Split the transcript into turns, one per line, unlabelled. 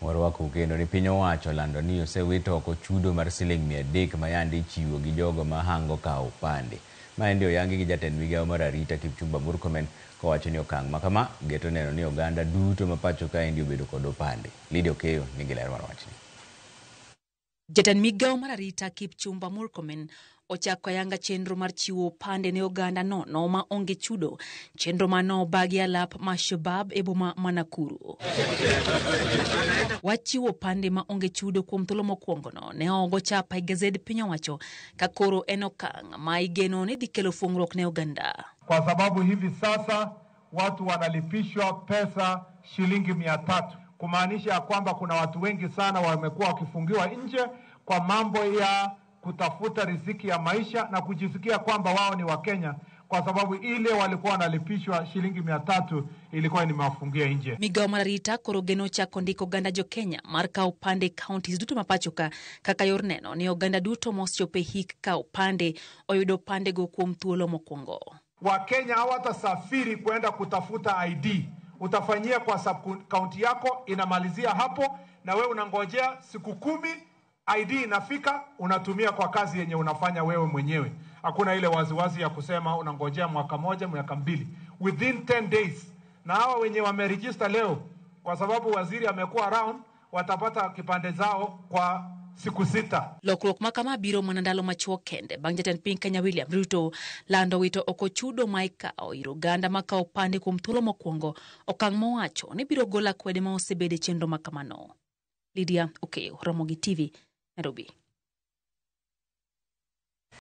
Warwakou kendo ni piny owacho lando ni osewito oko chudo mar siling 300 ma yande ichiwo gi jogo ma hango kawo opande. Maendi oyangi gi jatend migawo mar arita Kipchumba Murkomen kowacho ni okang' ma kama geto neno ni oganda duto ma pacho kaendi obedo kod opande. Lydia Okeyo nigi ler mar wachni.
Jatend migawo mar arita Kipchumba Murkomen ochako ayanga chenro mar chiwo opande ne oganda nono ma onge chudo, chenro mano obagi alap ma Shabab e boma ma Nakuru. Wach chiwo opande ma onge chudo kuom thuolo mokwongono ne ogo chapa e gazed piny owacho ka koro en okang' ma igeno ni dhi kelo fuong'ruok ne oganda.
Kwa sababu hivi sasa watu wanalipishwa pesa shilingi 300, kumaanisha ya kwamba kuna watu wengi sana wamekuwa wakifungiwa nje kwa mambo ya kutafuta riziki ya maisha na kujisikia kwamba wao ni Wakenya kwa sababu ile walikuwa wanalipishwa shilingi 300 ilikuwa imewafungia nje.
Migawo mar arita koro geno chako ndiko oganda jo Kenya mar kawo opande e counties duto ma pacho ka kaka yor neno ni oganda duto mosechopo e hik kawo opande oyudo opandego kuom thuolo mokwongo.
Wakenya hawatasafiri kwenda kutafuta ID, utafanyia kwa sub county yako, inamalizia hapo, na wewe unangojea siku 10 ID inafika, unatumia kwa kazi yenye unafanya wewe mwenyewe. Hakuna ile waziwazi ya kusema unangojea mwaka moja, miaka 2. Within 10 days. Na hawa wenye wameregister leo, kwa sababu waziri amekuwa around, watapata kipande zao kwa siku 6.
Lokruok ma kama biro mana ndalo machuok kende bang' jatend piny Kenya William Ruto lando wito oko chudo ma ikawo ir oganda ma kawo opande kuom thuolo mokwongo, okang' mowacho ni biro golo akwede ma osebedo e chenro ma kamano. Lydia Okeyo, Ramogi TV, Nairobi.